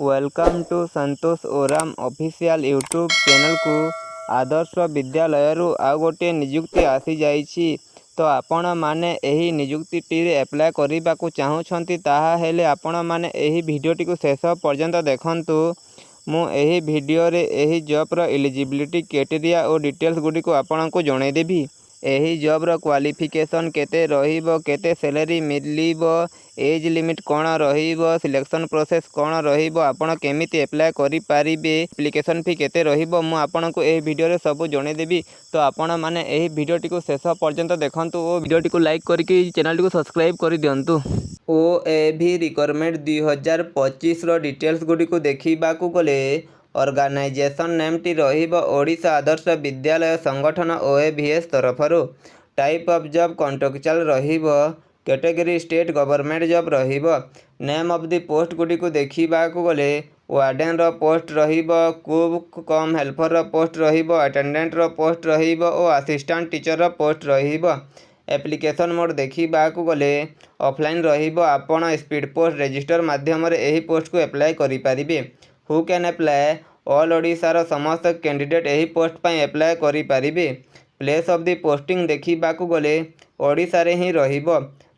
Welcome to Santosh Oram official YouTube ଚ୍ୟାନେଲ୍କୁ। ଆଦର୍ଶ ବିଦ୍ୟାଳୟରୁ ଆଉ ଗୋଟିଏ ନିଯୁକ୍ତି ଆସିଯାଇଛି। ତ ଆପଣମାନେ ଏହି ନିଯୁକ୍ତିଟିରେ ଆପ୍ଲାଏ କରିବାକୁ ଚାହୁଁଛନ୍ତି, ତାହାହେଲେ ଆପଣମାନେ ଏହି ଭିଡ଼ିଓଟିକୁ ଶେଷ ପର୍ଯ୍ୟନ୍ତ ଦେଖନ୍ତୁ। ମୁଁ ଏହି ଭିଡ଼ିଓରେ ଏହି ଜବ୍ର ଇଲିଜିବିଲିଟି କ୍ରାଇଟେରିଆ ଓ ଡିଟେଲ୍ସ ଗୁଡ଼ିକୁ ଆପଣଙ୍କୁ ଜଣାଇଦେବି। ଏହି ଜବ୍ର କ୍ୱାଲିଫିକେସନ୍ କେତେ ରହିବ, କେତେ ସାଲେରୀ ମିଳିବ, ଏଜ୍ ଲିମିଟ୍ କ'ଣ ରହିବ, ସିଲେକ୍ସନ୍ ପ୍ରୋସେସ୍ କ'ଣ ରହିବ, ଆପଣ କେମିତି ଆପ୍ଲାଏ କରିପାରିବେ, ଆପ୍ଲିକେସନ୍ ଫି କେତେ ରହିବ, ମୁଁ ଆପଣଙ୍କୁ ଏହି ଭିଡ଼ିଓରେ ସବୁ ଜଣାଇଦେବି। ତ ଆପଣମାନେ ଏହି ଭିଡ଼ିଓଟିକୁ ଶେଷ ପର୍ଯ୍ୟନ୍ତ ଦେଖନ୍ତୁ ଓ ଭିଡ଼ିଓଟିକୁ ଲାଇକ୍ କରିକି ଚ୍ୟାନେଲଟିକୁ ସବସ୍କ୍ରାଇବ୍ କରିଦିଅନ୍ତୁ। ଓଏଭି ରିକ୍ରୁଟମେଣ୍ଟ 2025ର ଡିଟେଲ୍ସ ଗୁଡ଼ିକୁ ଦେଖିବାକୁ ଗଲେ, ଅର୍ଗାନାଇଜେସନ୍ ନେମ୍ଟି ରହିବ ଓଡ଼ିଶା ଆଦର୍ଶ ବିଦ୍ୟାଳୟ ସଂଗଠନ, ଓଏଭିଏସ୍ ତରଫରୁ। ଟାଇପ୍ ଅଫ୍ ଜବ୍ କଣ୍ଟ୍ରାକ୍ଚୁଆଲ୍ ରହିବ। କ୍ୟାଟେଗୋରୀ ଷ୍ଟେଟ୍ ଗଭର୍ଣ୍ଣମେଣ୍ଟ ଜବ୍ ରହିବ। ନେମ୍ ଅଫ୍ the post ଗୁଡ଼ିକୁ ଦେଖିବାକୁ ଗଲେ, ୱାର୍ଡେନର ପୋଷ୍ଟ ରହିବ, କୁକ୍ କମ୍ ହେଲ୍ପରର ପୋଷ୍ଟ ରହିବ, ଆଟେଣ୍ଡାଣ୍ଟର ପୋଷ୍ଟ ରହିବ ଓ ଆସିଷ୍ଟାଣ୍ଟ ଟିଚରର ପୋଷ୍ଟ ରହିବ। ଆପ୍ଲିକେସନ୍ ମୋଡ଼୍ ଦେଖିବାକୁ ଗଲେ ଅଫଲାଇନ୍ ରହିବ। ଆପଣ ସ୍ପିଡ୍ ପୋଷ୍ଟ ରେଜିଷ୍ଟର ମାଧ୍ୟମରେ ଏହି ପୋଷ୍ଟକୁ ଆପ୍ଲାଏ କରିପାରିବେ। Who can apply? All ଓଡ଼ିଶାର ସମସ୍ତ କ୍ୟାଣ୍ଡିଡେଟ୍ ଏହି ପୋଷ୍ଟ ପାଇଁ ଆପ୍ଲାଏ କରିପାରିବେ। ପ୍ଲେସ୍ ଅଫ୍ the posting ଦେଖିବାକୁ ଗଲେ ଓଡ଼ିଶାରେ ହିଁ ରହିବ।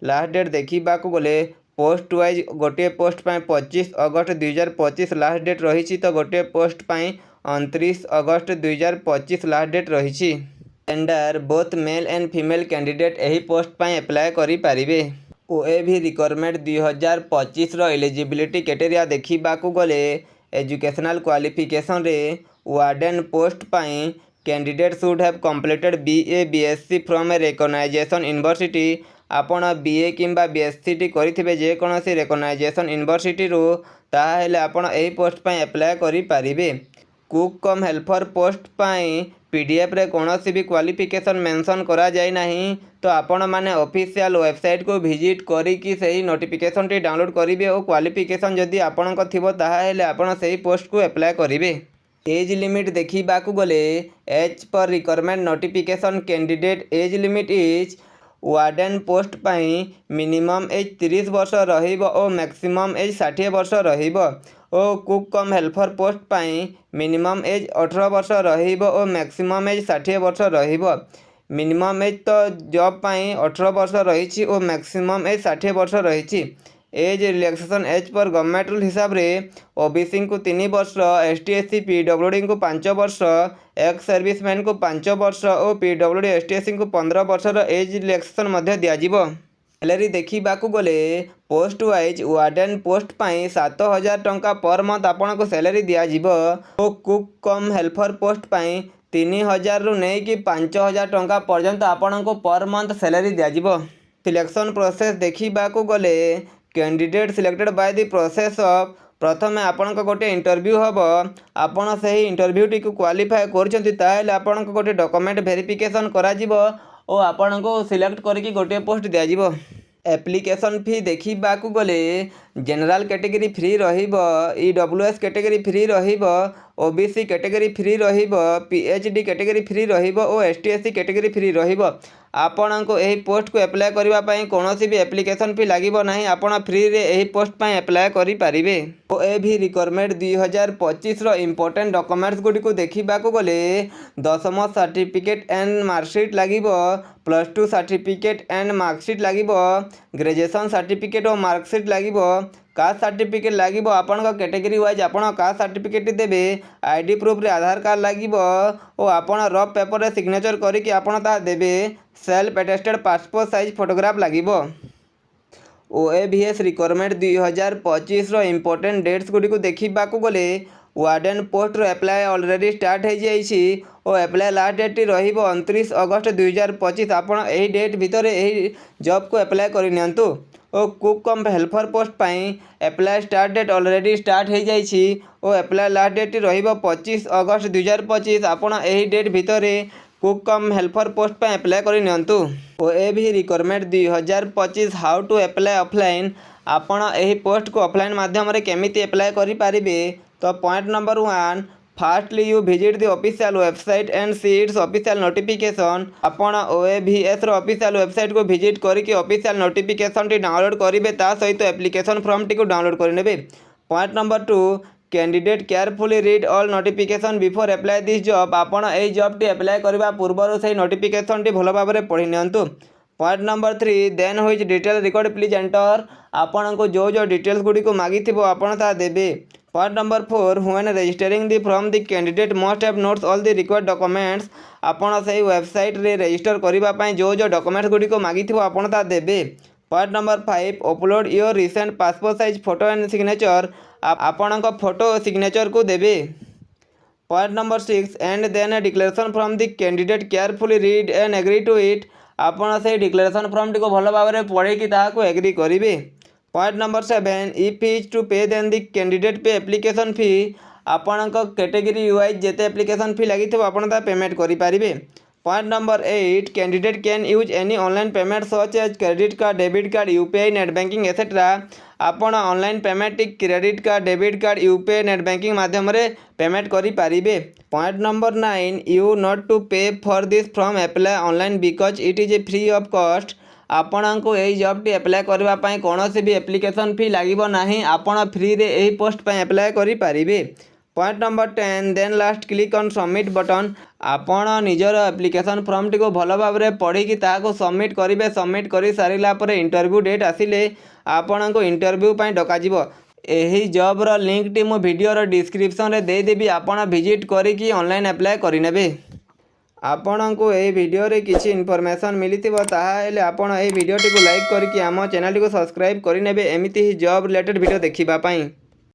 ଲାଷ୍ଟ ଡେଟ୍ ଦେଖିବାକୁ ଗଲେ, ପୋଷ୍ଟ ୱାଇଜ୍ ଗୋଟିଏ ପୋଷ୍ଟ ପାଇଁ 25 ଅଗଷ୍ଟ 2025 ଲାଷ୍ଟ ଡେଟ୍ ରହିଛି, ତ ଗୋଟିଏ ପୋଷ୍ଟ ପାଇଁ 29 ଅଗଷ୍ଟ 2025 ଲାଷ୍ଟ ଡେଟ୍ ରହିଛି। Gender, both male and female candidate ଏହି ପୋଷ୍ଟ ପାଇଁ ଆପ୍ଲାଏ କରିପାରିବେ। ଓଏଭି ରିକ୍ରୁଟମେଣ୍ଟ 2025ର ଏଲିଜିବିଲିଟି କ୍ରାଇଟେରିଆ ଦେଖିବାକୁ ଗଲେ, ଏଜୁକେସନାଲ୍ କ୍ୱାଲିଫିକେସନରେ ୱାର୍ଡେନ୍ ପୋଷ୍ଟ ପାଇଁ candidate should have completed BA, BSc from a recognization university. ଆପଣ ବିଏ କିମ୍ବା ବିଏସ୍ସିଟି କରିଥିବେ ଯେକୌଣସି ରେକଗ୍ନାଇଜେସନ୍ ୟୁନିଭର୍ସିଟିରୁ, ତାହାହେଲେ ଆପଣ ଏହି ପୋଷ୍ଟ ପାଇଁ ଆପ୍ଲାଏ କରିପାରିବେ। କୁକ୍ କମ୍ ହେଲ୍ପର ପୋଷ୍ଟ ପାଇଁ ପିଡିଏଫ୍ରେ କୌଣସି ବି କ୍ୱାଲିଫିକେସନ୍ ମେନସନ୍ କରାଯାଇ ନାହିଁ। ତ ଆପଣମାନେ ଅଫିସିଆଲ୍ ୱେବସାଇଟ୍କୁ ଭିଜିଟ୍ କରିକି ସେହି ନୋଟିଫିକେସନ୍ଟି ଡାଉନଲୋଡ଼୍ କରିବେ ଓ କ୍ୱାଲିଫିକେସନ୍ ଯଦି ଆପଣଙ୍କ ଥିବ, ତାହାହେଲେ ଆପଣ ସେହି ପୋଷ୍ଟକୁ ଆପ୍ଲାଏ କରିବେ। ଏଜ୍ ଲିମିଟ୍ ଦେଖିବାକୁ ଗଲେ, as per recruitment notification, candidate age limit is warden post ପାଇଁ ମିନିମମ୍ ଏଜ୍ 30 ବର୍ଷ ରହିବ ଓ ମ୍ୟାକ୍ସିମମ୍ ଏଜ୍ 60 ବର୍ଷ ରହିବ ଓ କୁକ୍ କମ୍ ହେଲ୍ପର ପୋଷ୍ଟ ପାଇଁ ମିନିମମ୍ ଏଜ୍ 18 ବର୍ଷ ରହିବ ଓ ମ୍ୟାକ୍ସିମମ୍ ଏଜ୍ 60 ବର୍ଷ ରହିବ। ମିନିମମ୍ ଏଜ୍ ତ ଜବ୍ ପାଇଁ 18 ବର୍ଷ ରହିଛି ଓ ମ୍ୟାକ୍ସିମମ୍ ଏଜ୍ 60 ବର୍ଷ ରହିଛି। Age relaxation as per government rule ହିସାବରେ ଓବିସିଙ୍କୁ 3 ବର୍ଷ, ଏସ୍ ଟି, ଏସ୍ ସି, ପିଡବ୍ଲ୍ୟୁଡ଼ିଙ୍କୁ 5 ବର୍ଷ, ଏକ୍ସ ସର୍ଭିସମ୍ୟାନ୍କୁ 5 ବର୍ଷ ଓ ପିଡବ୍ଲ୍ୟୁଡ଼ି, ଏସ୍ ଟି, ଏସ୍ ସିଙ୍କୁ 15 ବର୍ଷର ଏଜ୍ ରିଲାକ୍ସେସନ୍ ମଧ୍ୟ ଦିଆଯିବ। ସାଲେରୀ ଦେଖିବାକୁ ଗଲେ, ପୋଷ୍ଟ ୱାଇଜ୍ ୱାର୍ଡେନ୍ ପୋଷ୍ଟ ପାଇଁ 7000 ଟଙ୍କା ପର୍ ମନ୍ଥ ଆପଣଙ୍କୁ ସାଲେରୀ ଦିଆଯିବ ଓ କୁକ୍ କମ୍ ହେଲ୍ପର ପୋଷ୍ଟ ପାଇଁ 3000ରୁ ନେଇକି 5000 ଟଙ୍କା ପର୍ଯ୍ୟନ୍ତ ଆପଣଙ୍କୁ ପର୍ ମନ୍ଥ ସାଲେରୀ ଦିଆଯିବ। ସିଲେକ୍ସନ୍ ପ୍ରୋସେସ୍ ଦେଖିବାକୁ ଗଲେ, candidate selected by the process of ପ୍ରଥମେ ଆପଣଙ୍କ ଗୋଟିଏ ଇଣ୍ଟରଭ୍ୟୁ ହେବ। ଆପଣ ସେହି ଇଣ୍ଟରଭ୍ୟୁଟିକୁ କ୍ୱାଲିଫାଏ କରୁଛନ୍ତି, ତାହେଲେ ଆପଣଙ୍କ ଗୋଟିଏ ଡକୁମେଣ୍ଟ ଭେରିଫିକେସନ୍ କରାଯିବ ଓ ଆପଣଙ୍କୁ ସିଲେକ୍ଟ କରିକି ଗୋଟିଏ ପୋଷ୍ଟ ଦିଆଯିବ। ଆପ୍ଲିକେସନ୍ ଫି ଦେଖିବାକୁ ଗଲେ, ଜେନେରାଲ୍ କ୍ୟାଟେଗୋରୀ ଫ୍ରି ରହିବ, ଇଡବ୍ଲ୍ୟୁଏସ୍ କ୍ୟାଟେଗୋରୀ ଫ୍ରି ରହିବ, ଓବିସି କ୍ୟାଟେଗୋରୀ ଫ୍ରି ରହିବ, ପିଏଚ୍ଡି କ୍ୟାଟେଗୋରୀ ଫ୍ରି ରହିବ ଓ ST, SC category free ରହିବ। ଆପଣଙ୍କୁ ଏହି ପୋଷ୍ଟକୁ ଆପ୍ଲାଏ କରିବା ପାଇଁ କୌଣସି ବି ଆପ୍ଲିକେସନ୍ ଫି ଲାଗିବ ନାହିଁ। ଆପଣ ଫ୍ରିରେ ଏହି ପୋଷ୍ଟ ପାଇଁ ଆପ୍ଲାଏ କରିପାରିବେ। ଓଏଭି ରିକ୍ରୁଟମେଣ୍ଟ 2025ର ଇମ୍ପୋର୍ଟାଣ୍ଟ ଡକୁମେଣ୍ଟସ୍ ଗୁଡ଼ିକୁ ଦେଖିବାକୁ ଗଲେ, 10ମ ସାର୍ଟିଫିକେଟ୍ ଆଣ୍ଡ ମାର୍କସିଟ୍ ଲାଗିବ, +2 ସାର୍ଟିଫିକେଟ୍ ଆଣ୍ଡ ମାର୍କସିଟ୍ ଲାଗିବ, ଗ୍ରାଜୁଏସନ୍ ସାର୍ଟିଫିକେଟ୍ ଓ ମାର୍କସିଟ୍ ଲାଗିବ, କାଷ୍ଟ ସାର୍ଟିଫିକେଟ୍ ଲାଗିବ। ଆପଣଙ୍କ କ୍ୟାଟେଗୋରୀ ୱାଇଜ୍ ଆପଣ କାଷ୍ଟ ସାର୍ଟିଫିକେଟ୍ ଦେବେ। ଆଇଡି ପ୍ରୁଫ୍ରେ ଆଧାର କାର୍ଡ଼ ଲାଗିବ ଓ ଆପଣ ରଫ୍ ପେପରରେ ସିଗ୍ନେଚର୍ କରିକି ଆପଣ ତାହା ଦେବେ। Self attested passport size photograph ଲାଗିବ। ଓଏଭିଏସ୍ ରିକ୍ରୁଟମେଣ୍ଟ 2025ର ଇମ୍ପୋର୍ଟାଣ୍ଟ ଡେଟ୍ସ ଗୁଡ଼ିକୁ ଦେଖିବାକୁ ଗଲେ, warden poster apply already start ହୋଇଯାଇଛି ଓ ଆପ୍ଲାଏ ଲାଷ୍ଟ ଡେଟ୍ଟି ରହିବ 29 ଅଗଷ୍ଟ 2025। ଆପଣ ଏହି ଡେଟ୍ ଭିତରେ ଏହି ଜବ୍କୁ ଆପ୍ଲାଏ କରିନିଅନ୍ତୁ ଓ କୁକ୍ କମ୍ ହେଲ୍ପର ପୋଷ୍ଟ ପାଇଁ apply start date already start ହୋଇଯାଇଛି ଓ ଆପ୍ଲାଏ ଲାଷ୍ଟ ଡେଟ୍ଟି ରହିବ 25 ଅଗଷ୍ଟ 2025। ଆପଣ ଏହି ଡେଟ୍ ଭିତରେ କୁକ୍ କମ୍ ହେଲ୍ପର ପୋଷ୍ଟ ପାଇଁ ଆପ୍ଲାଏ କରିନିଅନ୍ତୁ। OAV recruitment 2025, how to apply offline? ଆପଣ ଏହି ପୋଷ୍ଟକୁ ଅଫଲାଇନ୍ ମାଧ୍ୟମରେ କେମିତି ଆପ୍ଲାଏ କରିପାରିବେ? ତ point number 1, firstly you visit the official website and see its official notification. ଆପଣ ଓଏଭିଏସ୍ର ଅଫିସିଆଲ୍ ୱେବସାଇଟ୍କୁ ଭିଜିଟ୍ କରିକି ଅଫିସିଆଲ୍ ନୋଟିଫିକେସନ୍ଟି ଡାଉନଲୋଡ଼୍ କରିବେ, ତା ସହିତ ଆପ୍ଲିକେସନ୍ ଫର୍ମଟିକୁ ଡାଉନଲୋଡ଼୍ କରିନେବେ। Point number 2, candidate carefully read all notification before apply this job. ଆପଣ ଏହି ଜବ୍ଟି ଆପ୍ଲାଏ କରିବା ପୂର୍ବରୁ ସେହି ନୋଟିଫିକେସନ୍ଟି ଭଲ ଭାବରେ ପଢ଼ି ନିଅନ୍ତୁ। Point number 3, then which detail required, please enter. ଆପଣଙ୍କୁ ଯେଉଁ ଯେଉଁ ଡିଟେଲ୍ସ ଗୁଡ଼ିକୁ ମାଗିଥିବ, ଆପଣ ତାହା ଦେବେ। Point number 4, when registering the form, the candidate must have notes all the required documents. ଆପଣ ସେହି ୱେବସାଇଟ୍ରେ ରେଜିଷ୍ଟର କରିବା ପାଇଁ ଯେଉଁ ଯେଉଁ ଡକ୍ୟୁମେଣ୍ଟସ୍ ଗୁଡ଼ିକୁ ମାଗିଥିବ, ଆପଣ ତାହା ଦେବେ। Point number 5, upload your recent passport size photo and signature. ଆପଣଙ୍କ ଫଟୋ ସିଗ୍ନେଚରକୁ ଦେବେ। Point number 6, and then a declaration form, the candidate carefully read and agree to it. ଆପଣ ସେଇ ଡିକ୍ଲାରେସନ୍ ଫର୍ମଟିକୁ ଭଲ ଭାବରେ ପଢ଼ିକି ତାହାକୁ ଏଗ୍ରି କରିବେ। Point number 7, if fee is to pay, then the candidate pay application fee. ଆପଣଙ୍କ category wise ଯେତେ application fee ଲାଗିଥିବ, ଆପଣ ତାହା ପେମେଣ୍ଟ କରିପାରିବେ। Point number 8, candidate can use any online payment such as credit card, debit card, UPI, net banking, etcetera. ଆପଣ online ପେମେଣ୍ଟଟି credit card, debit card, UPI, net banking ମାଧ୍ୟମରେ payment କରିପାରିବେ। Point number 9, you not to pay for this form apply online because it is a free of cost. ଆପଣଙ୍କୁ ଏହି ଜବ୍ଟି apply କରିବା ପାଇଁ କୌଣସି ବି application fee ଲାଗିବ ନାହିଁ। ଆପଣ ଫ୍ରିରେ ଏହି ପୋଷ୍ଟ ପାଇଁ ଆପ୍ଲାଏ କରିପାରିବେ। Point number 10, then last click on submit button. ଆପଣ ନିଜର ଆପ୍ଲିକେସନ୍ ଫର୍ମଟିକୁ ଭଲ ଭାବରେ ପଢ଼ିକି ତାହାକୁ ସବମିଟ୍ କରିବେ। ସବମିଟ୍ କରିସାରିଲା ପରେ ଇଣ୍ଟରଭ୍ୟୁ ଡେଟ୍ ଆସିଲେ ଆପଣଙ୍କୁ ଇଣ୍ଟରଭ୍ୟୁ ପାଇଁ ଡକାଯିବ। ଏହି ଜବ୍ର ଲିଙ୍କଟି ମୁଁ ଭିଡ଼ିଓର ଡିସ୍କ୍ରିପସନ୍ରେ ଦେଇଦେବି। ଆପଣ ଭିଜିଟ୍ କରିକି ଅନଲାଇନ୍ ଆପ୍ଲାଏ କରିନେବେ। ଆପଣଙ୍କୁ ଏହି ଭିଡ଼ିଓରେ କିଛି ଇନଫର୍ମେସନ୍ ମିଳିଥିବ, ତାହେଲେ ଆପଣ ଏହି ଭିଡ଼ିଓଟିକୁ ଲାଇକ୍ କରିକି ଆମ ଚ୍ୟାନେଲଟିକୁ ସବସ୍କ୍ରାଇବ୍ କରିନେବେ, ଏମିତି ହିଁ ଜବ୍ ରିଲେଟେଡ଼୍ ଭିଡ଼ିଓ ଦେଖିବା ପାଇଁ।